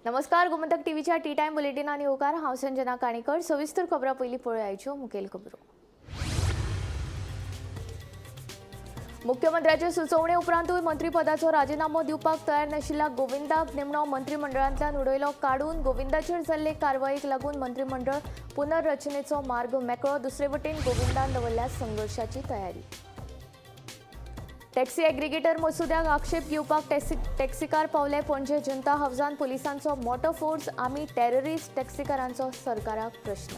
नमस्कार, गोमंतक टीव्हीच्या T time बुलेटिनान येवकार. हांव संजना काणेकर. सविस्तर खबरां पयलीं पळोवया मुखेल खबरो. मुख्यमंत्र्याचे सुचोवणे उपरांतूय मंत्रीपदाचो राजिनामो दिवपाक तयार नाशिल्ल्या गोविंदाक निमणो मंत्रिमंडळांतल्यान उडयलो काडून. गोविंदाचेर जाल्ले कारवायेक लागून मंत्रिमंडळ पुनर्रचनेचो मार्ग मेकळो. दुसरे वटेन गोविंदान दवरल्या संघर्शाची तयारी. टॅक्सी एग्रिगेटर मसुद्याक आक्षेप घेवपाक टॅक्सीकार पावले पणजे जनता हावजान. पुलिसांचो मोटो फोर्स. आमी टेररिस्ट? टॅक्सीकारांचो सरकाराक प्रश्न.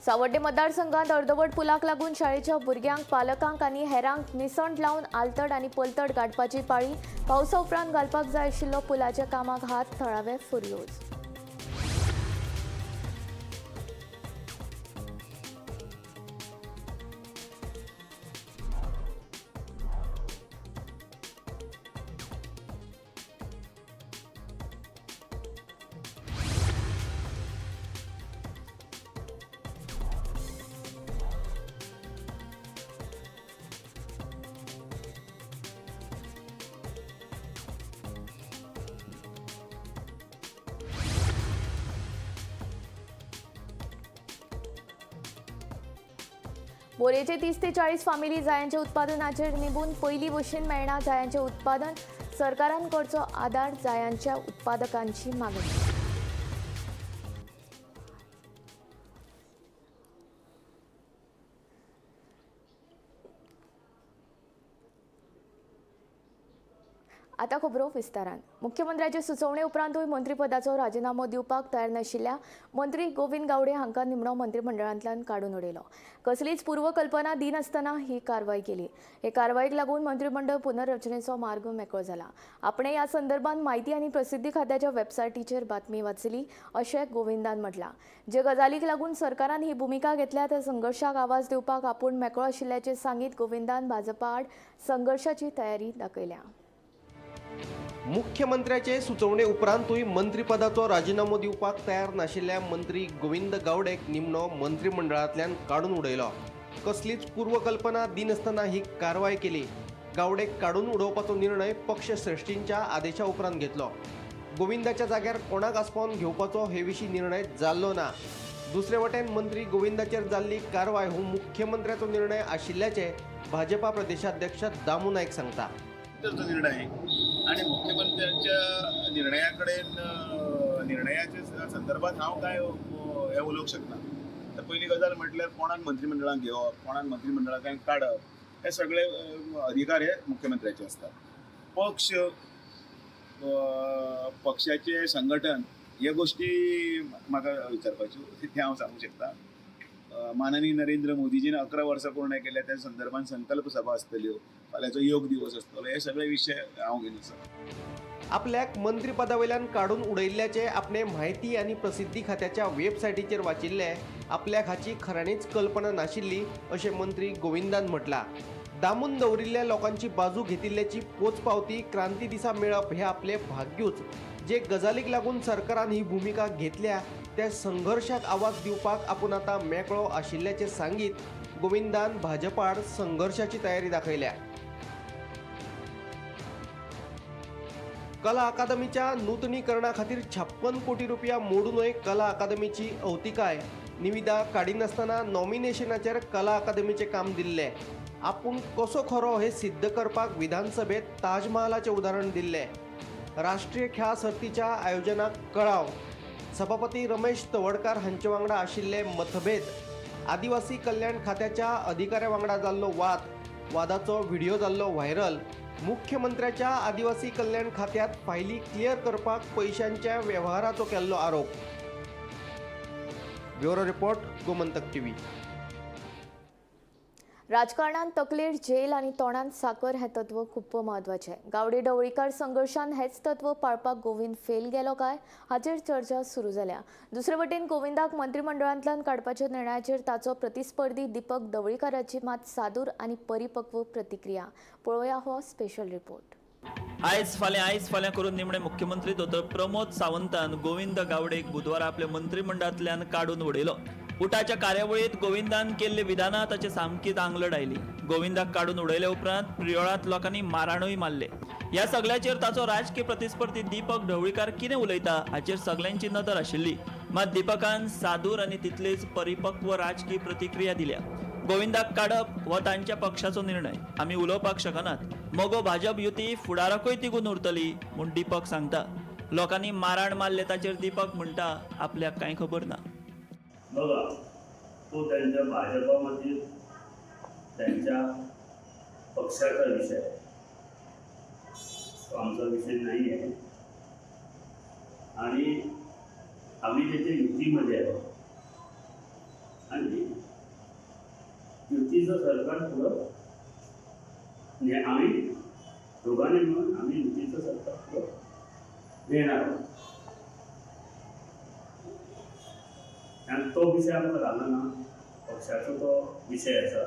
सावड्डे मतदारसंघात अर्दवट पुलाक लागून शाळेच्या भुरग्यांक, पालकांक आनी हेरांक निसण लावन आलतड आनी पलतड गाठपाची पाळी. पावसा उपरांत घालपाक जाय आशिल्लो पुलाच्या कामाक हात. थळावे फुर्योज. बोरयेचे 30 ते 40 फामिली जायांच्या उत्पादनाचेर निबून. पयली भशेन मेळना जायांचें उत्पादन. सरकारान करचो आदार, जायांच्या उत्पादकांची मागणी. आता खबरो विस्तारान. मुख्यमंत्र्याचे सुचोवणे उपरांतूय मंत्रीपदाचो राजिनामो दिवपाक तयार नाशिल्ल्या मंत्री गोविंद गावडे हांकां निमणो मंत्रिमंडळांतल्यान काडून उडयलो. कसलीच पूर्वकल्पना दिनासतना ही कारवाय केली. हे कारवायेक लागून मंत्रिमंडळ पुनर्रचनेचो मार्ग मेकळो जाला. आपणे ह्या संदर्भात माहिती आनी प्रसिद्धी खात्याच्या वेबसायटीचेर बातमी वाचली अशें गोविंदान म्हटलां. जे गजालीक लागून सरकारान ही भुमिका घेतल्या त्या संघर्शाक आवाज दिवपाक आपूण मेकळो आशिल्ल्याचें सांगीत गोविंदान भाजपा आड संघर्शाची तयारी दाखयल्या. मुख्यमंत्र्याचे सुचोवणे उपरांतूय मंत्रीपदाचो राजिनामो दिवपाक तयार नाशिल्ल्या मंत्री गोविंद गावडेक निमणो मंत्रिमंडळांतल्यान काडून उडयलो. कसलीच पूर्वकल्पना दिनासतना ही कारवाय केली. गावडेक काडून उडोवपाचो निर्णय पक्ष श्रेष्ठींच्या आदेशा उपरांत घेतलो. गोविंदाच्या जाग्यार कोणाक आसपावन घेवपाचो हे विशीं निर्णय जाल्लो ना. दुसरे वटेन मंत्री गोविंदाचेर जाल्ली कारवाय हो मुख्यमंत्र्याचो निर्णय आशिल्ल्याचें भाजपा प्रदेशाध्यक्ष दामू नायक सांगता. तो निर्णय आणि मुख्यमंत्र्यांच्या निर्णयाकडेन निर्णयाच्या संदर्भात हांव काय हें उलोवंक शकना. तर पयली गजाल म्हटल्यार कोणाक मंत्रिमंडळांत घेवप, कोणाक मंत्रिमंडळांतल्यान काडप हे सगळे अधिकार हे मुख्यमंत्र्याचे आसतात. पक्ष, पक्षाचे संघटन हे गोष्टी म्हाका विचारपाच्यो तें हांव सांगूंक शकता. माननीय नरेंद्र मोदीजीन 11 वर्सां पूर्ण केल्या त्या संदर्भात संकल्प सभा आसतल्यो, फाल्यांचो योग दिवस आसतलो, हे सगळे विशय हांव घेवन आसा. आपल्याक मंत्रीपदा वयल्यान काडून उडयल्ल्याचें आपणे म्हायती आनी प्रसिद्धी खात्याच्या वेबसायटीचेर वाचिल्लें. आपल्याक हाची खऱ्यांनीच कल्पना नाशिल्ली अशें मंत्री गोविंदान म्हटलां. दामून दवरिल्ल्या लोकांची बाजू घेतिल्ल्याची पोचपावती क्रांती दिसा मेळप हें आपलें भाग्यूच. जे गजालीक लागून सरकारान ही भुमिका घेतल्या त्या संघर्शाक आवाज दिवपाक आपूण आतां मेकळो आशिल्ल्याचें सांगीत गोविंदान भाजपा आड संघर्शाची तयारी दाखयल्या. कला अकादमीच्या नूतनीकरणा खातीर 56 कोटी रुपया मोडूनय कला अकादमीची अवतिकाय. निविदा काडिनासतना नॉमिनेशनाचेर कला अकादमीचें काम दिल्लें. आपूण कसो खरो हें सिद्ध करपाक विधानसभेत ताजमहालाचें उदाहरण दिल्लें. राष्ट्रीय खेळां सर्तीच्या आयोजनाक कळाव. सभापती रमेश तवडकार हांचे वांगडा आशिल्ले मतभेद. आदिवासी कल्याण खात्याच्या अधिकाऱ्या वांगडा जाल्लो वाद. वादाचो व्हिडिओ जाल्लो व्हायरल. मुख्यमंत्र्याच्या आदिवासी कल्याण खात्यात फायली क्लियर करपाक पयशांच्या वेव्हाराचो केल्लो आरोप. Bureau report, Gomantak TV. राजकारणात तकलेर जेल आनी तोंडांत साकर हें तत्व खूब म्हत्वाचें. गावडे ढवळीकार संघर्शान हेच तत्व पाळपाक गोविंद फेल गेलो काय हाचेर चर्चा सुरू जाल्या. दुसरे वटेन गोविंदाक मंत्रिमंडळांतल्यान काडपाच्या निर्णयाचेर ताचो प्रतिस्पर्धी दीपक ढवळीकाराची मात सादूर आनी परिपक्व प्रतिक्रिया. पळोवया हो स्पेशल रिपोर्ट. आयज फाल्यां, आयज फाल्यां करून निमणे मुख्यमंत्री दोतोर प्रमोद सावंतान गोविंद गावडेक बुधवारा आपल्या मंत्रिमंडळांतल्यान काडून उडयलो. उटाच्या कार्यावळींत गोविंदान केल्ली विधानां ताचे सामकीच आंगलट आयली. गोविंदाक काडून उडयले उपरांत प्रियोळांत लोकांनी माराणूय मारले. ह्या सगळ्याचेर ताचो राजकी प्रतिस्पर्धी दीपक ढवळीकार कितें उलयता हाचेर सगल्यांची नदर आशिल्ली. मात दीपकान सादूर आनी तितलीच परिपक्व राजकी प्रतिक्रिया दिल्या. गोविंदाक काडप हो तांच्या पक्षाचो निर्णय, आमी उलोवपाक शकनात. मगो भाजप युती फुडाराकूय तिगून उरतली म्हूण दीपक सांगता. लोकांनी माराण मारले ताचेर दीपक म्हणटा आपल्याक कांय खबर ना. बघा, तो त्यांच्या भाजपामधील त्यांच्या पक्षाचा विषय आहे, तो आमचा विषय नाही आहे. आणि आम्ही त्याच्या युतीमध्ये आहोत आणि युतीचं सरकार पुढं आम्ही दोघांनी मिळून आम्ही युतीचं सरकार पुढं नेणार आहोत. आणि तो विषय आमकां घालना ना, पक्षाचो तो विषय आसा,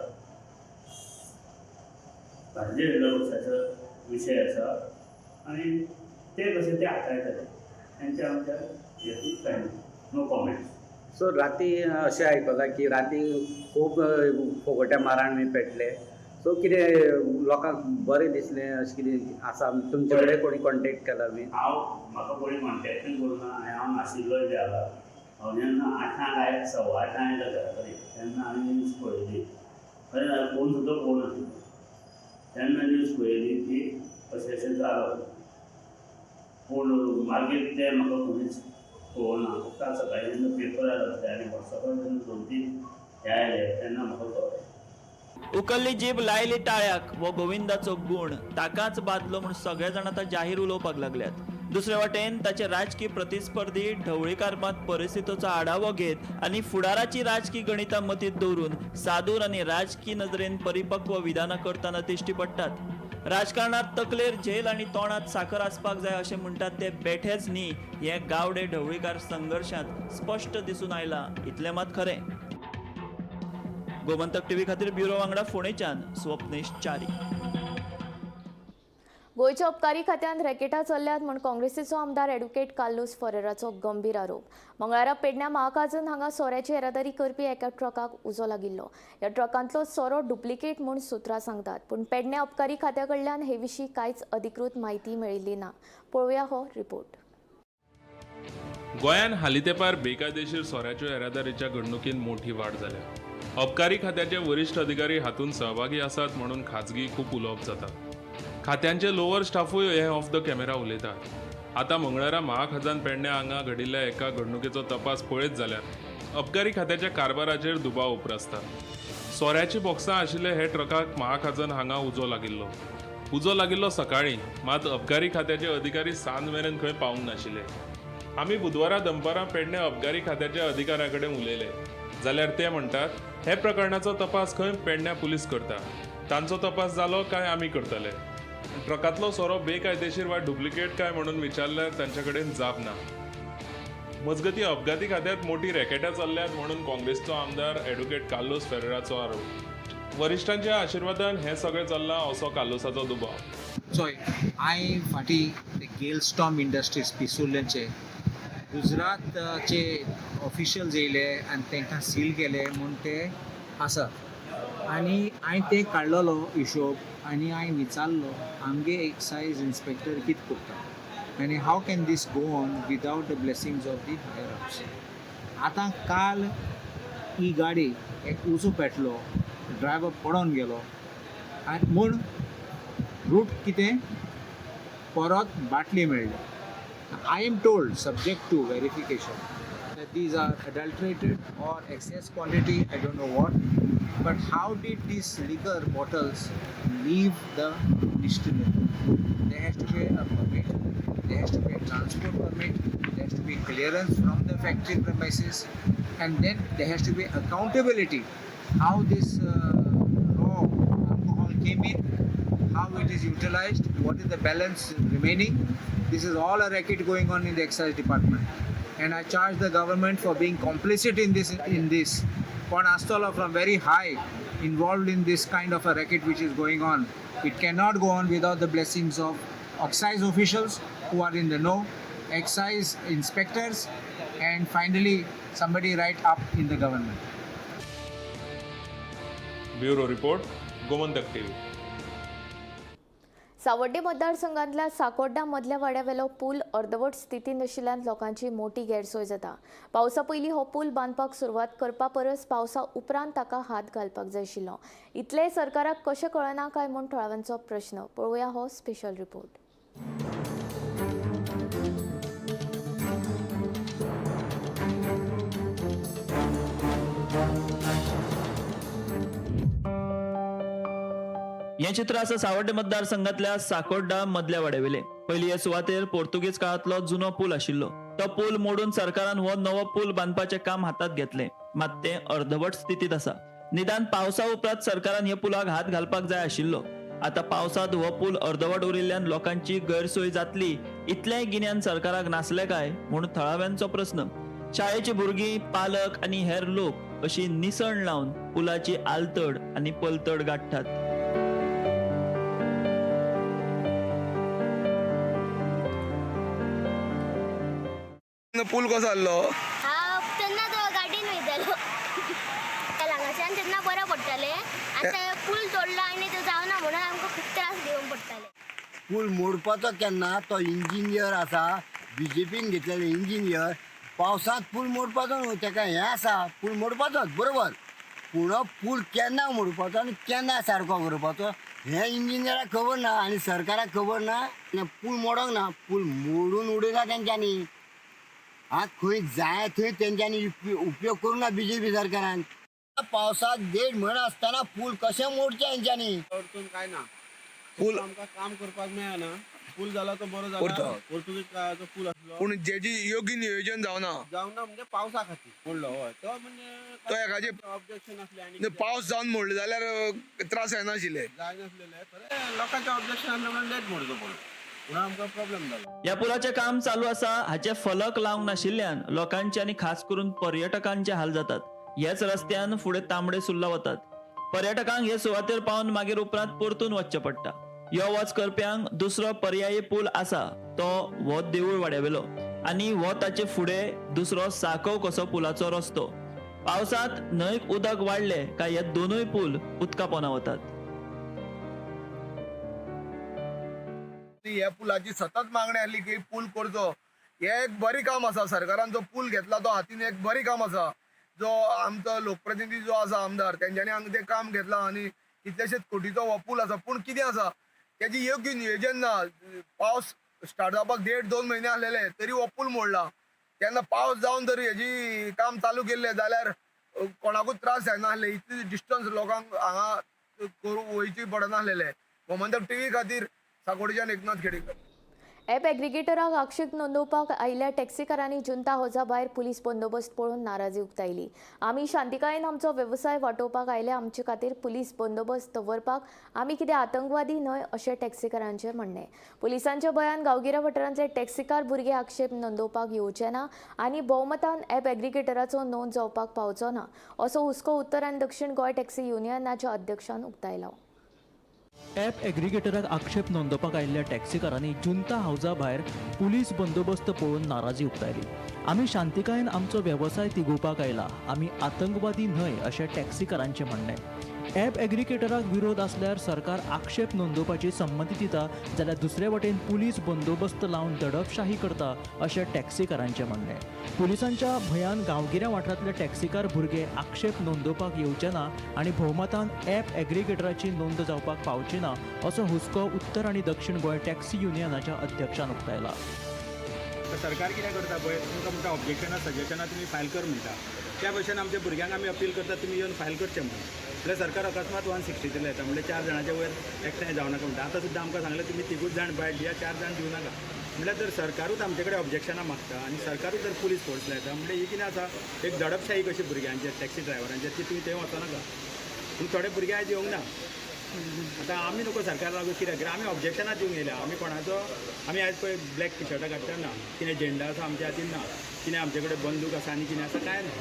भारतीय जनता पक्षाचो विषय आसा आनी ते कशे ते हाताळटले तेंच्या आमच्या हेतून कांय ना, नो कॉमेंट्स. सो राती अशें आयकलां की राती खूब फोगोट्या माराण बी पेटले. सो कितें लोकांक बरें दिसलें अशें कितें आसा? तुमचे कडेन कोणी कॉन्टेक्ट केला बी? हांव म्हाका कोणी कॉन्टेक्टूय करूं ना आनी हांव नाशिल्लोय बी हांगा. हांव जेन्ना 8 आयलो, 8:15 आयलो घरा कडेन तेन्ना हांवें न्यूज पळयली. खरें जाल्यार फोन सुद्दां पळोवंक नाशिल्लो. तेन्ना न्यूज पळयली की अशें अशें जालां, पूण मागीर तें म्हाका कोणीच कळोवंक ना. फक्त सकाळीं जेन्ना पेपर आयलो आनी वॉट्सॅपार जेन्ना 2-3 हे आयले तेन्ना म्हाका कळ्ळें. उकल्ली जीब लायली टाळ्याक हो गोविंदाचो गूण ताकाच बादलो म्हूण सगळे जाण आतां जाहीर उलोवपाक लागल्यात. दुसरे वाटेन ताचे राजकी प्रतिस्पर्धी ढवळीकार मात परिस्थितीचो आढावो घेत आनी फुडाराची राजकी गणितां मतींत दवरून सादूर आनी राजकी नदरेन परिपक्व विधानां करतना दिश्टी पडटात. राजकारणात तकलेर झेल आनी तोंडात साखर आसपाक जाय अशें म्हणटात ते बेठेच न्ही हें गावडे ढवळीकार संघर्शांत स्पश्ट दिसून आयलां इतलें मात खरें. गोमंतक टीव्ही खातीर ब्युरो वांगडा फोंडेच्यान स्वप्नेश च्यारी. गोंयच्या अबकारी खात्यान रॅकेटां चल्ल्यात म्हूण काँग्रेसीचो आमदार एडवोकेट कार्लोस फरेराचो गंभीर आरोप. मंगळारा पेडण्या महाखाजन हांगा सोऱ्याची येरादारी करपी एका ट्रकाक उजो लागिल्लो. ह्या ट्रकांतलो सोरो डुप्लिकेट म्हूण सुत्रां सांगतात, पूण पेडण्या अबकारी खात्या कडल्यान हे विशीं कांयच अधिकृत म्हायती मेळिल्ली ना. पळोवया हो रिपोर्ट. गोंयांत हालीं तेंपार बेकायदेशीर सोऱ्याच्यो येरादारीच्या घडणुकींत मोठी वाड जाल्या. अबकारी खात्याचे वरिश्ठ अधिकारी हातूंत सहभागी आसात म्हणून खाजगी खूब उलोवप जाता. खात्यांचे लोअर स्टाफूय हे ऑफ the camera उलयतात. आतां मंगळारा महाखजान पेडण्या हांगा घडिल्ल्या एका घडणुकेचो तपास पळयत जाल्यार अबकारी खात्याच्या कारभाराचेर दुबाव उप्रासता. सोऱ्याची बॉक्सां आशिल्ले हे ट्रकाक महाखाजन हांगा उजो लागिल्लो. उजो लागिल्लो सकाळीं, मात अबकारी खात्याचे अधिकारी सांज मेरेन खंय पावूंक नाशिल्ले. आमी बुधवारा दनपारां पेडणे अबकारी खात्याच्या अधिकाऱ्यां कडेन उलयले जाल्यार ते म्हणटात हे प्रकरणाचो तपास खंय पेडण्या पुलीस करता, तांचो तपास जालो काय आमी करतले. ट्रकांतलो सोरो बेकायदेशीर वा डुप्लिकेट काय म्हणून विचारल्यार तांचे कडेन जाप ना. मजगतीं अपघाती खात्यांत मोठी रॅकेटां चल्ल्यात म्हणून काँग्रेसचो आमदार एडवोकेट कार्लोस फेरेराचो आरोप. वरिश्ठांच्या आशिर्वादान हें सगळें चल्लां असो कार्लोसाचो दुबाव. चोय, हांवें फाटीं ते गेलस्टॉम इंडस्ट्रीज पिसुर्लेचे गुजरातचे ऑफिशियल्स येयले आनी तांकां सील केले म्हूण ते आसा. आनी हांवें ते काडलेलो हिशोब आनी हांवें विचारलो आमगे एक्सायज इन्स्पेक्टर कितें करता आनी how can this go on without the blessings of the higher ups. आतां काल ही गाडी एक उजो पेटलो, ड्रायवर पडोन गेलो आनी म्हूण रूट कितें परत बाटली मेळ्ळी. I am told, subject to verification, that these are adulterated or excess quantity, I don't know what, but how did these liquor bottles leave the distillery? There has to be a permit, there has to be a transport permit, there has to be clearance from the factory premises, and then there has to be accountability how this raw alcohol came in, how it is utilized, what is the balance remaining. This is all a racket going on in the excise department. And I charge the government for being complicit in this. Pon Astola from very high involved in this kind of a racket which is going on. It cannot go on without the blessings of excise officials who are in the know, excise inspectors, and finally somebody right up in the government. Bureau report, Gomantak TV. सावड्डे मतदारसंघांतल्या साकोड्डा मदल्या वाड्यावेलो पूल अर्दवट स्थितींत आशिल्ल्यान लोकांची मोठी गैरसोय जाता. पावसा पयलीं हो पूल बांदपाक सुरवात करपा परस पावसा उपरांत ताका हात घालपाक जाय आशिल्लो. इतलें सरकाराक कशें कळना काय म्हूण थळाव्यांचो प्रश्न. पळोवया हो स्पेशल रिपोर्ट. हें चित्र आसा सावड्डे मतदारसंघातल्या साकोड्डा मदल्या वाड्यावेले. पयलीं हे सुवातेर पोर्तुगीज काळांतलो जुनो पूल आशिल्लो. तो पूल मोडून सरकारान हो नवो पूल बांदपाचें काम हातांत घेतलें, मात तें अर्दवट स्थितींत आसा. निदान पावसा उपरांत सरकारान ह्या पुलाक हात घालपाक जाय आशिल्लो. आतां पावसांत हो पूल अर्दवट उरिल्ल्यान लोकांची गैरसोय जातली इतलेंय गिन्यान सरकाराक नासलें काय म्हूण थळाव्यांचो प्रस्न. शाळेची भुरगीं, पालक आनी हेर लोक अशी निसण लावन पुलाची आलतड आनी पलतड गांठटात. पूल कसो आहलो? हांव तेन्ना तो गाडयेन वयतालो हांगाच्यान, तेन्ना बरें पडटालें. आतां पूल तोडला आनी तो जावना म्हणून आमकां खूब त्रास घेवंक पडटाले. पूल मोडपाचो केन्ना तो इंजिनियर आसा, बीजेपीन घेतलेलो इंजिनियर. पावसांत पूल मोडपाचो न्हू, तेका हें आसा पूल मोडपाचोच बरोबर, पूण पूल केन्ना मोडपाचो आनी केन्ना सारको करपाचो हें इंजिनियराक खबर ना आनी सरकाराक खबर ना. पूल मोडोंक ना, पूल मोडून उडयला तेंच्यांनी. आं, खंय जाय थंय तेंच्यांनी उपयोग करूं ना बीजेपी सरकारान. पावसाक देड म्हयनो आसतना पूल कशें मोडचें हेंच्यांनी? अडचण काय ना, पूल आमकां काम करपाक मेळना. पूल जाला तो बरो जाला, पोर्तुगीज काळाचो पूल आसलो, पूण जेजी योग्य नियोजन जावना. जावना म्हणजे पावसा खातीर मोडलो. हय, तो म्हणजे तो एकाचे ऑब्जेक्शन आसलें आनी पावस जावन मोडले जाल्यार त्रास जायनाशिल्ले. जायनासलेले, खरें लोकांचे ऑब्जेक्शन आसलें म्हणून लेट मोडचो पडलो, म्हणून आमकां प्रॉब्लेम जालो. ह्या पुलाचें काम चालू आसा हाचे फलक लावंक नाशिल्ल्यान लोकांचे आनी खास करून पर्यटकांचे हाल जातात. ह्याच रस्त्यान फुडें तांबडे सुर्ला वतात. पर्यटकांक हे सुवातेर पावन मागीर उपरांत परतून वचचें पडटा. यो वच करप्यांक दुसरो पर्यायी पूल आसा तो हो देवूळ वाड्यावेलो आनी हो ताचे फुडें दुसरो साकव कसो पुलाचो रस्तो. पावसांत न्हंयक उदक वाडलें काय हे दोनूय पूल उदका पोंदा वतात. ह्या पुलाची सतत मागणी आसली की पूल करचो. हे एक बरी काम आसा, सरकारान जो पूल घेतला तो हातीन एक बरी काम आसा. जो आमचो लोकप्रतिनिधी जो आसा आमदार, तेंच्यांनी हांगा तें काम घेतलां आनी कितलेशेच कोटीचो हो पूल आसा. पूण कितें आसा, तेजी योग्य नियोजन ना. पावस स्टार्ट जावपाक 1.5-2 म्हयने आसलेले तरी हो पूल मोडला. तेन्ना पावस जावन जर हेजी काम चालू केल्लें जाल्यार कोणाकूच त्रास जायनासले. इतली डिस्टन्स लोकांक हांगा करूंक वयची पडनासलेलें. गोमंतक टीव्ही खातीर साकोडीच्यान एकनाथ खेडेकर. ॲप एग्रिगेटराक आक्षेप नोंदोवपाक आयिल्ल्या टॅक्सीकारांनी जुंता हौजा भायर पुलीस बंदोबस्त पळोवन नाराजी उक्तायली. आमी शांतिकायेन आमचो वेवसाय वाटोवपाक आयले, आमचे खातीर पुलीस बंदोबस्त दवरपाक आमी कितें आतंकवादी न्हय अशें टॅक्सीकारांचें म्हणणें. पुलिसांच्या भंयान गांवगिऱ्या वाठारांतले टॅक्सीकार भुरगे आक्षेप नोंदोवपाक येवचे ना आनी भोवमतान ॲप एग्रिगेटराचो नोंद जावपाक पावचो ना असो हुस्को उत्तर आनी दक्षिण गोंय टॅक्सी युनियनाच्या अध्यक्षान उक्तायलो. ॲप एग्रिगेटराक आक्षेप नोंदोवपाक आयिल्ल्या टॅक्सीकारांनी जुंता हावजा भायर पुलीस बंदोबस्त पळोवन नाराजी उक्तायली. आमी शांतिकायेन आमचो वेवसाय तिगोवपाक आयला, आमी आतंकवादी न्हय अशें टॅक्सीकारांचें म्हणणें. ॲप एग्रिगेटराक विरोध आसल्यार सरकार आक्षेप नोंदोवपाची संमती दिता जाल्यार दुसरे वटेन पुलीस बंदोबस्त लावन दडपशाही करता अशें टॅक्सीकारांचें म्हणणें. पुलिसांच्या भंयान गांवगिऱ्या वाठारांतले टॅक्सीकार भुरगे आक्षेप नोंदोवपाक येवचे ना आनी भोवमतान ॲप एग्रिगेटराची नोंद जावपाक पावची ना असो हुस्को उत्तर आनी दक्षिण गोंय टॅक्सी युनियनाच्या अध्यक्षान उक्तायला. सरकार कितें करता पळय, तुमकां म्हणटा ऑब्जेक्शनां सजेशनां तुमी फायल कर म्हणटा. त्या भशेन आमच्या भुरग्यांक आमी अपील करता तुमी येवन फायल करचें म्हणून. म्हणल्यार सरकार अकस्मात 163 येता, म्हणल्यार 4 जाणांच्या वयर एकठांय जावं नाका म्हणटा. आतां सुद्दां आमकां सांगलें तुमी 3 जाण बायट दिया, 4 जाण दिवं नाका. म्हणल्यार जर सरकारूच आमचे कडेन ऑब्जेक्शनां मागता आनी सरकारूच जर पुलीस फोर्स लायता म्हणल्यार ही कितें आसा एक दडपशाही कशी भुरग्यांचेर, टॅक्सी ड्रायव्हरांचेर, ती तुमी थंय वचो नाका. पूण थोडे भुरगे आयज येवंक ना. आतां आमी नको सरकार लागू कित्याक, आमी ऑब्जेक्शनां दिवंक येयल्या. आमी कोणाचो आमी आयज पळय ब्लॅक टिशर्टां घातल्या ना, कितें झेंडा आसा आमच्या हातीन ना, कितें आमचे कडेन बंदूक आसा आनी कितें आसा कांय ना.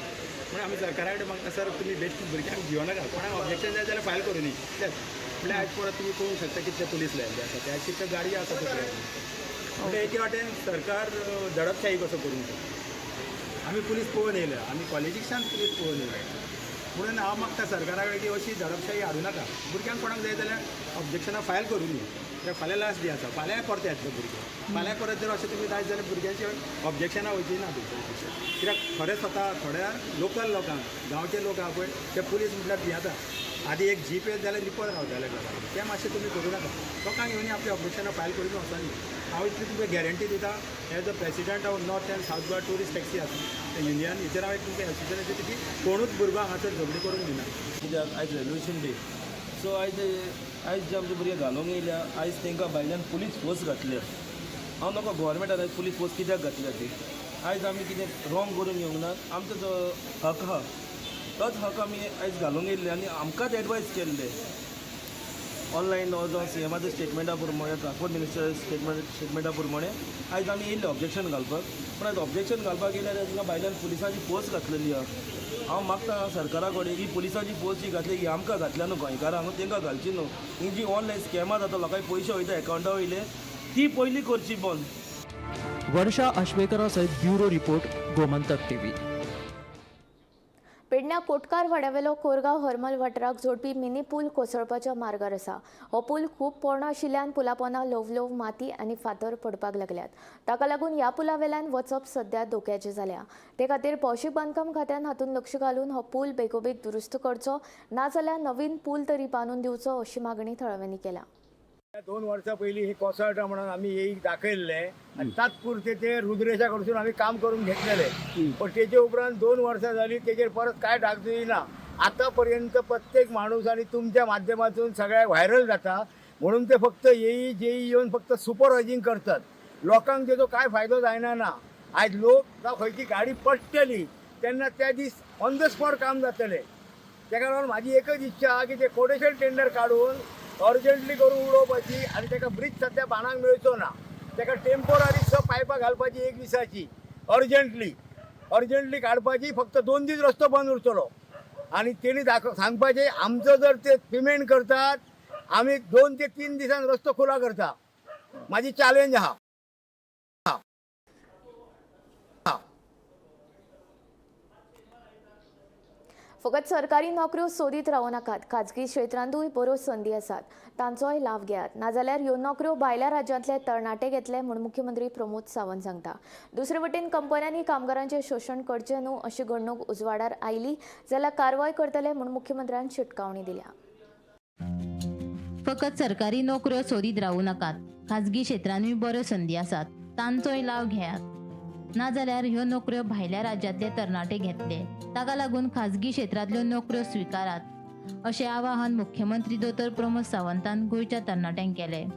म्हणून आमी सरकारा कडेन मागता सर तुमी बेश्ट भुरग्यांक भियो नाका, कोणाक ऑब्जेक्शन जाय जाल्यार फायल करूं न्ही. म्हणल्यार आयज परत तुमी पळोवंक शकता कितले पुलीस लायिल्ले आसा, ते आयज कितल्यो गाडयो आसा दुसऱ्या. म्हणजे एके वाटेन सरकार दडपशाही कसो करूंक शकता. आमी पुलीस पळोवन येयल्या, आमी कॉलेजीकच्यान पुलीस पळोवन येयल्या. म्हणून हांव मागता सरकारा कडेन की अशी दडपशाही हाडूं नाका. भुरग्यांक कोणाक जाय जाल्यार ऑब्जेक्शनां फायल करूं न्ही. कित्याक फाल्यां लास्ट डे आसा, फाल्यांय परते येतले भुरगे. फाल्यां परत जर अशें तुमी जायत जाल्यार भुरग्यांचे ऑब्जेक्शनां वयची ना तुमच्या. कित्याक खरें स्वता थोड्या लोकल लोकांक, गांवचे लोक आहा पळय, ते पुलीस म्हटल्यार भियेता. आदी एक जीप येत जाल्यार लिपत रावताले घरा. तें मातशें तुमी करूं नाका. लोकांक येवन आपली ऑब्जेक्शनां फायल करून वचोनी. हांव इतली तुमकां गॅरंटी दिता, as a president of North and South Goa tourist taxi union, हेचेर हांव एक तुमकां एश्युरन्स दिता की कोणूच भुरगो हांगासर झगडी करून दिना. कित्याक आयज रेवल्युशन डे, सो आयज आयज जे आमचे भुरगे घालूंक येयल्या, आयज तांकां भायल्यान पुलीस फोर्स घातल्या. हांव नकळो गोवोरमेंटान आयज पुलीस फोर्स कित्याक घातल्या ती. आयज आमी कितें रॉंग करून येवंक ना. आमचो जो हक आहा तोच हक आमी आयज घालूंक येयल्ले आनी आमकांच एडवायज केल्ले ऑनलायन हो जो सीएमाच्या स्टेटमेंटा प्रमाणे, ट्रान्सपोर्ट मिनिस्टर स्टेटमेंटा प्रमाणे आयज आमी येयल्ले ऑब्जेक्शन घालपाक. पूण आयज ऑब्जेक्शन घालपाक येयल्यार तांकां भायल्यान पुलिसांची फोर्स घातलेली आहा. हांव मागता सरकारा कडेन, ही पुलिसांची फोर्स जी घातली ही आमकां घातल्या न्हू, गोंयकारांक, तांकां घालची न्हू. ही जी ऑनलायन स्कॅमां जाता, लोकांक पयशे वयता एकावंटा वयले, ती पयली करची बंद. वर्षा आश्वेकरा सयत ब्युरो रिपोर्ट, गोमंतक टीव्ही. पेडण्या कोटकार वाड्यावेलो कोरगांव हरमल वाठाराक जोडपी मिनी पूल कोसळपाच्या मार्गार आसा. हो पूल खूब पोरणो आशिल्ल्यान पुलापोना ल्हव ल्हव माती आनी फातर पडपाक लागल्यात. ताका लागून ह्या पुलावेल्यान वचप सध्या धोक्याचें जाल्या. ते खातीर भौशीक बांदकाम खात्यान हातूंत लक्ष घालून हो पूल बेगोबेग दुरुस्त करचो, नाजाल्यार नवीन पूल तरी बांदून दिवचो अशी मागणी थळाव्यांनी केल्या. 2 वर्सां पयलीं ही कोसळटा म्हणून आमी येईक दाखयल्लें आनी तात्पुरते ते रुद्रेशा कडसून आमी काम करून घेतलेले, पण तेजे उपरांत 2 वर्सां जाली, तेजेर परत कांय डागडुजी ना. आतां पर्यंत प्रत्येक माणूस आनी तुमच्या माध्यमातून सगळ्याक व्हायरल जाता म्हणून ते फक्त येई जेई येवन फक्त सुपरवायझींग करतात. लोकांक तेजो कांय फायदो जायना ना. आयज लोक जावं खंयची गाडी पडटली तेन्ना त्या दीस ऑन the spot काम जातलें. तेका लागून म्हाजी एकच इच्छा आहा की ते कोटेशन टेंडर काडून अर्जंटली करून उडोवपाची आनी तेका ब्रीज सद्या बांदाक मेळचो ना, तेका टेम्पोररी स पायपां घालपाची एक दिसाची, अर्जंटली अर्जंटली काडपाची. फक्त 2 दीस रस्तो बंद उरतलो आनी तेणी दाखो सांगपाचें, आमचो जर ते पेमेंट करतात, आमी 2 ते 3 दिसान रस्तो खुला करता. म्हाजी चॅलेंज आहा. फकत सरकारी नोकऱ्यो सोदीत रावूं नाकात. खाजगी क्षेत्रांतूय बऱ्यो संदी आसात, तांचोय लाव घेयात. नाजाल्यार ह्यो नोकऱ्यो भायल्या राज्यांतले तरणाटे घेतले म्हूण मुख्यमंत्री प्रमोद सावंत सांगता. दुसरे वटेन कंपन्यांनी कामगारांचें शोशण करचें न्हू अशी घडणूक उजवाडार आयली जाल्यार कारवाय करतले म्हूण मुख्यमंत्र्यान शिटकावणी दिल्या. फकत सरकारी नोकऱ्यो सोदीत रावूं नाकात. खाजगी क्षेत्रांतूय बऱ्यो संदी आसात, तांचोय लाव घेयात. नाजाल्यार ह्यो नोकऱ्यो भायल्या राज्यांतले तरणाटे घेतले. ताका लागून खाजगी क्षेत्रांतल्यो नोकऱ्यो स्विकारात अशें आवाहन मुख्यमंत्री दोतोर प्रमोद सावंतान गोंयच्या तरणाट्यांक केलें.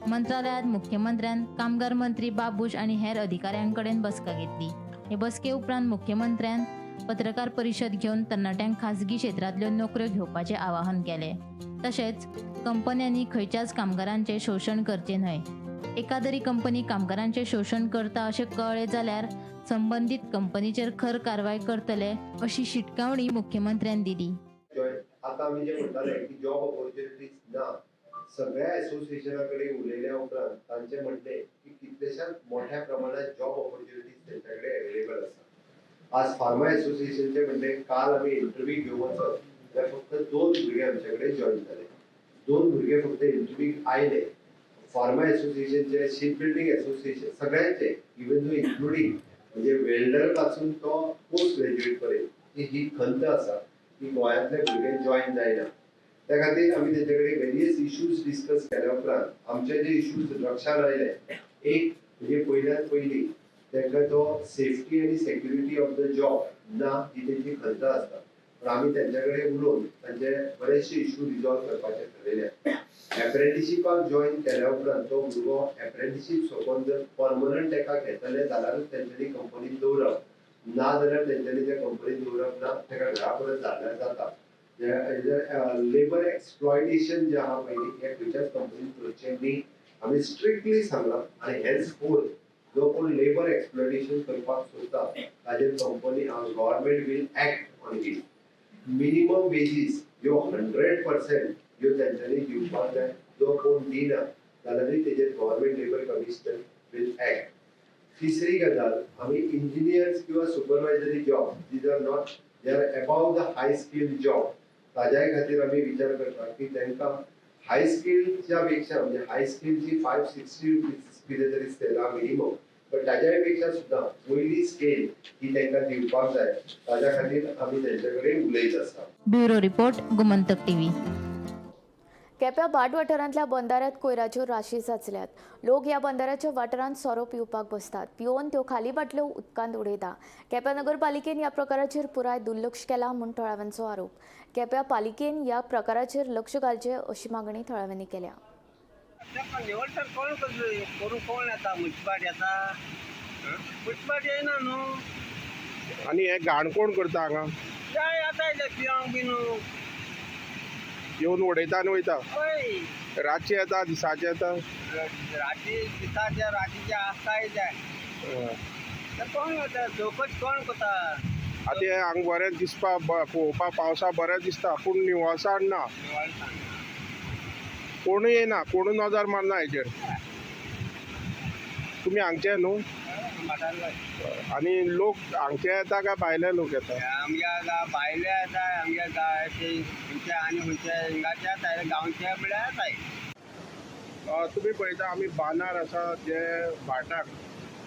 मंत्रालयांत मुख्यमंत्र्यान कामगार मंत्री बाबूश आनी हेर अधिकाऱ्यां कडेन बसका घेतली. हे बसके उपरांत मुख्यमंत्र्यान पत्रकार परिशद घेवन तरणाट्यांक खाजगी क्षेत्रांतल्यो नोकऱ्यो घेवपाचें आवाहन केलें. तशेंच कंपन्यांनी खंयच्याच कामगारांचें शोशण करचें न्हय, एकादरी कंपनी कामगारांचें शोशण करता अशें कळ्ळें जाल्यार संबंदीत कंपनीचेर खर कारवाय करतले अशी शिटकावणी मुख्यमंत्र्यान दिली. आतां आमी जे म्हणटाले की जॉब ऑपॉर्च्युनिटीज ना, सगळ्या एसोसिएशना कडेन उलयल्या उपरांत तांचें म्हणणें की कितलेशाच मोठ्या प्रमाणात जॉब ऑपॉर्च्युनिटीज तेंच्या कडेन अवेलेबल आसा. आज फार्मा एसोसिएशनचें म्हणणें, काल आमी इंटरव्यू घेवंक वचत जाल्यार फक्त दोन भुरगे आमचे कडेन जॉईन जाले. दोन भुरगे फक्त इंटरव्यूक आयले. फार्मा एसोसिएशनचे, शीप बिल्डींग एसोसिएशन, सगळ्यांचे, इवन दो इन्क्लुडींग म्हणजे वेल्डर पासून तो पोस्ट ग्रॅज्युएट पर्यंत की ही खंत आसा की गोंयांतले भुरगे जॉईन जायना. त्या खातीर आमी तेंचे कडेन वेरियस इश्यूज डिस्कस केल्या उपरांत आमचे जे इश्यूज लक्षात आयले, एक म्हणजे पयल्यात पयली तांकां तो सेफ्टी आनी सेक्युरिटी ऑफ the job ना, ही तेंची खंत आसता. पण आमी तेंच्या कडेन उलोवन तांचे बरेचशे इश्यू रिजॉल्व करपाचे ठरयले. एप्रेंटिशिपाक जॉईन केल्या उपरांत तो भुरगो एप्रेंटिशीप सोंपोवन जर परमनंट ताका घेतले जाल्यारूच तेंच्यांनी कंपनीत दवरप, ना जाल्यार तेंच्यांनी त्या कंपनीत दवरप ना, ताका घरा परत धाडल्यार जाता. लेबर एक्सप्लॉयटेशन जें आहा पळय न्ही, हें खंयच्याच कंपनीन करचें न्ही, आमी स्ट्रिक्टली सांगलां. आनी हेन्स फोर्थ जो कोण लेबर एक्सप्लॉयटेशन करपाक सोदता ताजेर company, government will act on it. Minimum wages ह्यो 100% ह्यो तेंच्यांनी दिवपाक जाय. जो कोण दिना जाल्यारूय तेजेर government labour commissioner will act. तिसरी गजाल, आमी इंजिनियर्स किंवा supervisory job, these are not, they are above the high skill job, ताज्याय खातीर आमी विचार करता की तांकां हाय स्केलच्या पेक्षा म्हणजे हाय स्केलची 560 रुपीज कितें तरी स्केल आहा मिनिमम, पण ताज्या पेक्षा सुद्दां वयली स्केल ही तांकां दिवपाक जाय. ताज्या खातीर आमी तेंचे कडेन उलयत आसा. Bureau report, Gomantak TV. केप्यां भाट वाठारांतल्या बंदाऱ्यांत कोयराच्यो राशी साचल्यात. लोक ह्या बंदाऱ्याच्या वाठारांत सोरो पिवपाक बसतात. पिवन त्यो खाली बाटल्यो उदकांत उडयता. केप्यां नगरपालिकेन ह्या प्रकाराचेर पुराय दुर्लक्ष केलां म्हूण थळाव्यांचो आरोप. केप्यां पालिकेन ह्या प्रकाराचेर लक्ष घालचें अशी मागणी थळाव्यांनी केल्या. ताका निवळसाण कोण करतलो? करूं कोण येता? मुन्सिपाल्टी येता? मुन्सिपाल्टी येयना न्हू. आनी हे घाण कोण करता हांगा? जाय येता ते पिवंक बीन. येवन उडयता आनी वयता? हय. रातचे येता, दिसाचे येता? राती, दिसाचे, रातीचे आसताय ते. ते कोण करता चवकशी? कोण करता? आतां हें हांगा बरें दिसपा, पळोवपा पावसा बरें दिसता, पूण निवळसाण ना. कोणूय येयना, कोणूय नजर मारना हेचेर. तुमी हांगचे न्हू? आनी लोक हांगचे येता काय भायले लोक येता? आमच्या गांव भायले येता, आमच्या गांवाचे खंयचे आनी खंयचे हिंगाचे येता, गांवचे म्हळ्यार येताय. तुमी पळयता, आमी बांदार आसा, जे भाटाक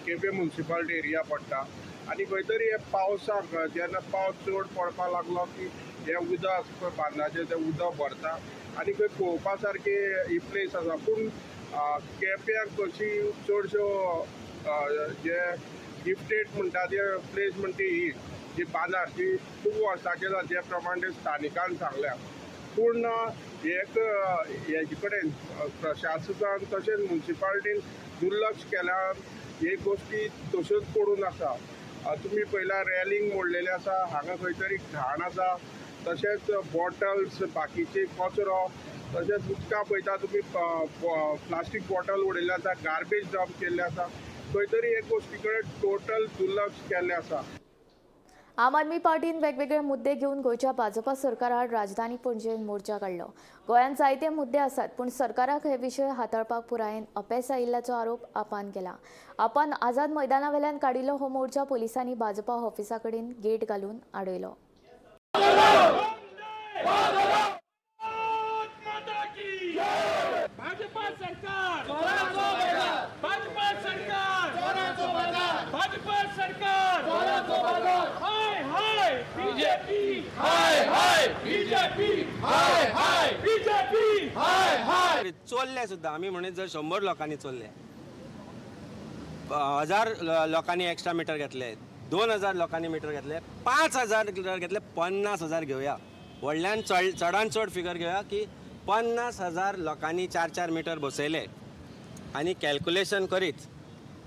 केपें मुन्सिपालिटी एरिया पडटा. आनी खंय तरी हे पावसाक जेन्ना पावस चड पडपाक लागलो की हें उदक आसा पळय बांदाचें, तें उदक भरता आनी खंय पळोवपा सारकी ही प्लेस आसा. पूण केप्याक अशी चडश्यो जे गिफ्टेड म्हणटा ते प्लेस म्हणटा ही जी बांदार, जी खूब वर्सांची आसा, जे प्रमाणे स्थानिकान सांगल्या. पूण एक हेजे कडेन प्रशासकान तशेंच मुन्सिपालिटीन दुर्लक्ष केल्या. हे गोश्टी तश्योच पडून आसा. तुमी पळयला, रेलिंग मोडलेलें आसा, हांगा खंय तरी घाण आसा, तशेंच बॉटल्स, बाकीचे कचरो, तशेंच उदकां पळयता तुमी, प्लास्टीक बॉटल उडयल्ले आसा, गार्बेज डंप केल्ले आसा. खंय तरी हे गोश्टी कडेन टोटल दुर्लक्ष केल्लें आसा. आम आदमी पार्टीन वेगवेगळे मुद्दे घेवन गोंयच्या भाजपा सरकाराआड राजधानी पणजेन मोर्चा काडलो. गोंयांत जायते मुद्दे आसात, पूण सरकाराक हे विशय हाताळपाक पुरायेन अपेस आयिल्ल्याचो आरोप आपान केला. आपान आझाद मैदाना वेल्यान काडिल्लो हो मोर्चा पोलिसांनी भाजपा ऑफिसा कडेन गेट घालून आडयलो. भाजपा सरकार, भाजपा सरकार, भाजपा सरकार, हाय हाय बीजेपी, हाय हाय बीजेपी, हाय हाय बीजेपी, हाय हाय. चोरले सुद्दां आमी म्हणीत जर 100 लोकांनी चोरले, 1000 लोकांनी एक्स्ट्रा मिटर घेतले, 2000 लोकांनी मिटर घेतले, 5000 मिटर घेतले, 50,000 घेवया, व्हडल्यान चड, चडान चड फिगर घेवया की 50,000 लोकांनी चार चार मिटर बसयले आनी कॅल्कुलेशन करीत,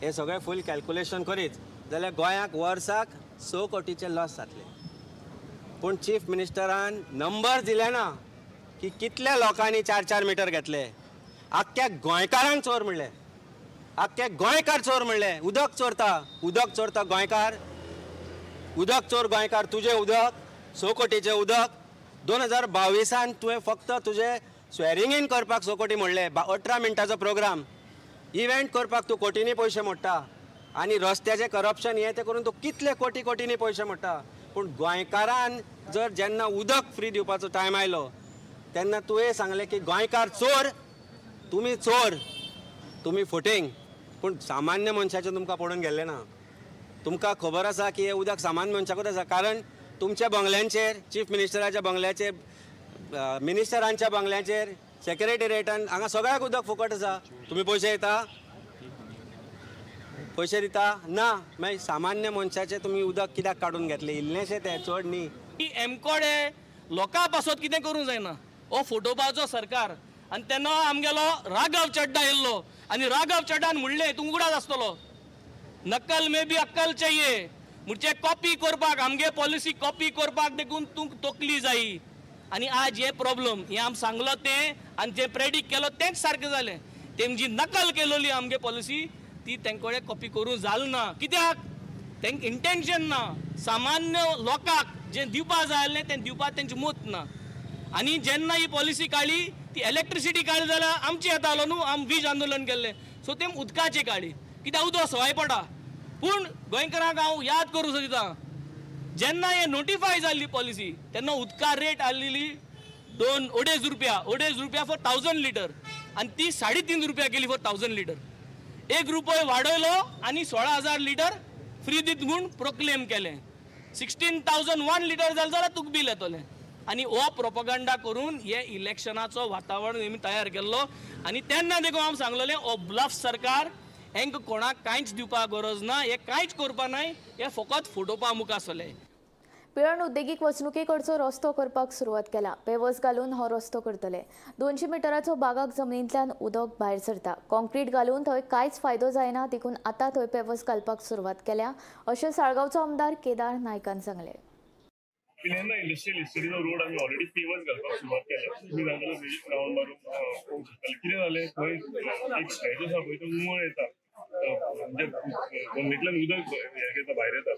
हे सगळें फूल कॅल्कुलेशन करीत जाल्यार गोंयाक वर्साक 6 कोटीचे लॉस जातले. पूण चीफ मिनिस्टरान नंबर दिले ना की कितल्या लोकांनी चार चार मिटर घेतले. आख्ख्या गोंयकारांक चोर म्हणले, आख्खे गोंयकार चोर म्हणले. उदक चोरता, उदक चोरता गोंयकार, उदक चोर गोंयकार. तुजें उदक, 6 कोटीचें उदक 2022आन तुवें फक्त तुजें स्वेरिंग इन करपाक 6 कोटी म्हणले. 18 मिनटाचो प्रोग्राम इव्हेंट करपाक तूं कोटींनी पयशे मोडटा आनी रस्त्याचें करप्शन हें तें करून तूं कितले कोटी कोटींनी पयशे मोडटा. पूण गोंयकारान जर जेन्ना उदक फ्री दिवपाचो टायम आयलो तेन्ना तुवें सांगलें की गोंयकार चोर, तुमी चोर, तुमी फटींग. पूण सामान्य मनशाचें तुमकां पडून गेल्लें ना. तुमकां खबर आसा की हें उदक सामान्य मनशाकूच आसा, कारण तुमच्या बंगल्यांचेर, चीफ मिनिस्टराच्या बंगल्याचेर, मिनिस्टरांच्या बंगल्याचेर, सेक्रेटेरिएटान हांगा सगळ्याक उदक फुकट आसा. तुमी पयशे दिता? पयशे दिता ना. मागीर सामान्य मनशाचें तुमी उदक कित्याक काडून घेतलें? इल्लेशें तें, चड न्ही. एमकोडे लोकां पासत कितें करूंक जायना हो फोटोवपाचो सरकार. आनी तेन्ना आमगेलो राघव चड्डा येयल्लो आनी राघव चड्डान म्हणलें, तूं उगडास आसतलो, "नकल में भी अक्कल चाहिए." म्हणजे कॉपी करपाक, आमगे पॉलिसी कॉपी करपाक देखून तूं तकली जायी. आनी आज हे प्रॉब्लम हें आमी सांगलो तें आनी जें प्रेडिक्ट केलो तेंच सारकें जालें. तेमची नकल केलोली आमगे पॉलिसी ती तेंकडे कॉपी करूं जाल ना. कित्याक तेंक इंटेन्शन ना. सामान्य लोकांक जें दिवपा जाय आसलें तें दिवपाक तेंचें मत ना. आनी जेन्ना ही पॉलिसी काडली, ती इलेक्ट्रिसिटी काडली जाल्यार आमची येतालो न्हू, आमी वीज आंदोलन केल्लें. सो तेम उदकाची काडली कित्याक उदक सवाय पडा. पूण गोंयकारांक हांव याद करूं सोदिता, जेन्ना हे नोटिफाय जाल्ली पॉलिसी तेन्ना उदका रेट आसलेली 2-2.5 रुपया, 2.5 रुपया फॉर 1000 लिटर आनी ती 3.5 रुपया केली फॉर 1000 लिटर. 1 रुपय वाडयलो आनी 16,000 लिटर फ्री दीत म्हूण प्रोक्लेम केलें. 16,001 लिटर जालें जाल्यार तुका बील येतलें. आनी हो प्रोपगंडा करून हे इलेक्शनाचो वातावरण हेमी तयार केल्लो. आनी तेन्ना देखून हांव सांगलेलें, हो ब्लफ सरकार, हेंकां कोणाक कांयच दिवपाक गरज ना, हे कांयच करपा नाय, हे फकत फटोवपा मुखार सरले. पिळर्ण उद्देगीक वसणुकेकडचो रस्तो करपाक सुरवात केला. पेवर्स घालून हो रस्तो करतले. 200 मिटराचो बागाक जमनींतल्यान उदक भायर सरता. कॉन्क्रीट घालून थंय कांयच फायदो जायना, देखून आतां थंय पेवर्स घालपाक सुरवात केल्या, अशें साळगांवचो आमदार केदार नायकान सांगलें. पिलेर्ना इंडस्ट्रियल इस्टेटीचो रोड आमी ऑलरेडी पेवर्स घालपाक सुरवात केल्या. तुमी जाणटले, रावंड मारून पळोवंक शकताले. कितें जालें, थंय एक स्ट्रेच आसा पळय, तो उमळ येता, म्हणजे जमनींतल्यान उदक हें येता, भायर येता.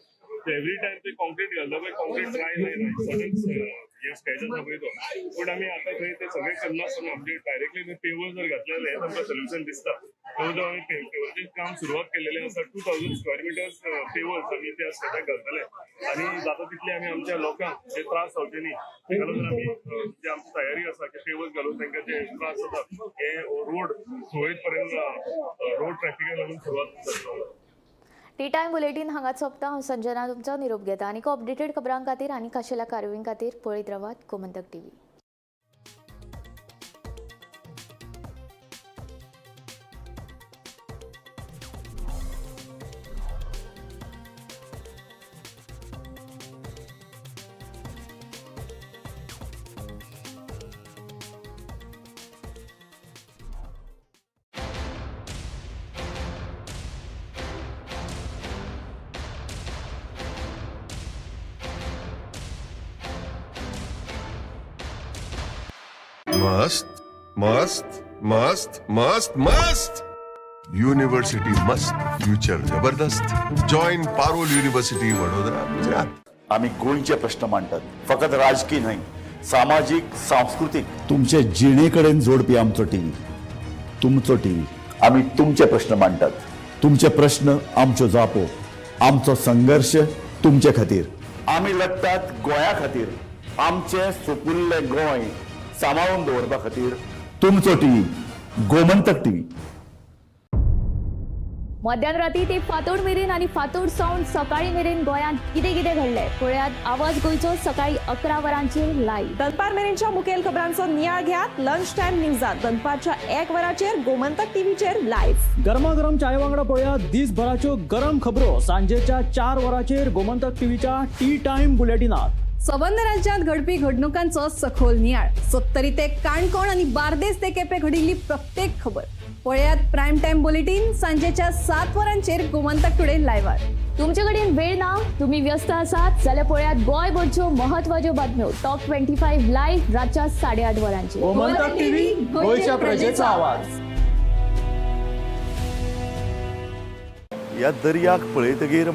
एवरी टायम ते कॉन्क्रीट घालता पळय, कॉन्क्रीट ड्राय जायना सर्टन हे स्ट्रेच आसा पळय तो. बट आमी आतां थंय ते सगळे करनासतना म्हणजे डायरेक्टली पेवर्स जर घातले जाल्यार आमकां सोल्युशन दिसता. तो आमी पेवर्सचें काम सुरवात केल्लेलें आसा. 2000 स्क्वेअर मिटर्स पेवर्स आमी त्या स्ट्रेचाक घालतले आनी जाता तितले आमी आमच्या लोकांक जे त्रास जावचे न्ही ताका लागून आमी जी आमची तयारी आसा की पेवर्स घालून तांकां जे त्रास जातात हे रोड सुरळीत पर्यंत रोड ट्रॅफिकाक लागून सुरवात जातलो. टी टायम बुलेटीन हांगाच सोंपता. हांव संजना तुमचो निरोप घेता. आनीक अपडेटेड खबरां खातीर आनी खाशेल्या कारवाई खातीर पळयत रावात गोमंतक टीव्ही. मस्त मस्त मस्त मस्त मस्त युनिव्हर्सिटी मस्त, फ्युचर जबरदस्त. Join Parul university, Vadodara, Gujarat. आमी गोंयचे प्रश्न मांडटात, फकत राजकीय न्हय, सामाजीक, सांस्कृतीक. तुमचे जिणे कडेन जोडपी आमचो टीव्ही, तुमचो टीव्ही. आमी तुमचे प्रश्न मांडटात. तुमचे प्रश्न, आमच्यो जापो, आमचो संघर्श तुमचे खातीर. आमी लढटात गोंया खातीर, आमचें सुपुल्लें गोंय सांबाळून दवरपा खातीर. तुमचो टीव्ही, गोमंतक टीव्ही. मध्यान राती ते फांतोड मेरेन आनी फांतोड सावन सकाळी मेरेन गोंयांत कितें कितें घडलें, पळयात आवाज गोंयचो सकाळी 11 वरांचेर लायव्ह. दनपार मेरेनच्या मुखेल खबरांचो नियाळ घेयात लंच टायम न्यूजात, दनपारच्या 1 वराचेर गोमंतक टीव्हीचेर लायव्ह. गरमागरम चाय वांगडा पळयात दिसभराच्यो गरम खबरो सांजेच्या 4 वरांचेर गोमंतक टीव्हीच्या टी टायम बुलेटिनात. सबंद राज्यांत घडपी घडणुकांचो सखोल नियाळ, सत्तरी ते काणकोण आनी बार्देस ते केपें घडिल्ली प्रत्येक खबर पळयात प्रायम टायम बुलेटीन सांजेच्या 7 वरांचेर गोमंतक टुडे लायव्हार. तुमचे कडेन वेळ ना, तुम्ही व्यस्त आसात जाल्यार पळयात गोंयभरच्यो महत्वाच्यो बातम्यो टॉप 25 लायव्ह रातच्या 8:30 वरांचेर. गोमंतक टीव्ही, गोंयच्या प्रजेचा आवाज. ह्या दर्याक पळयतगीर.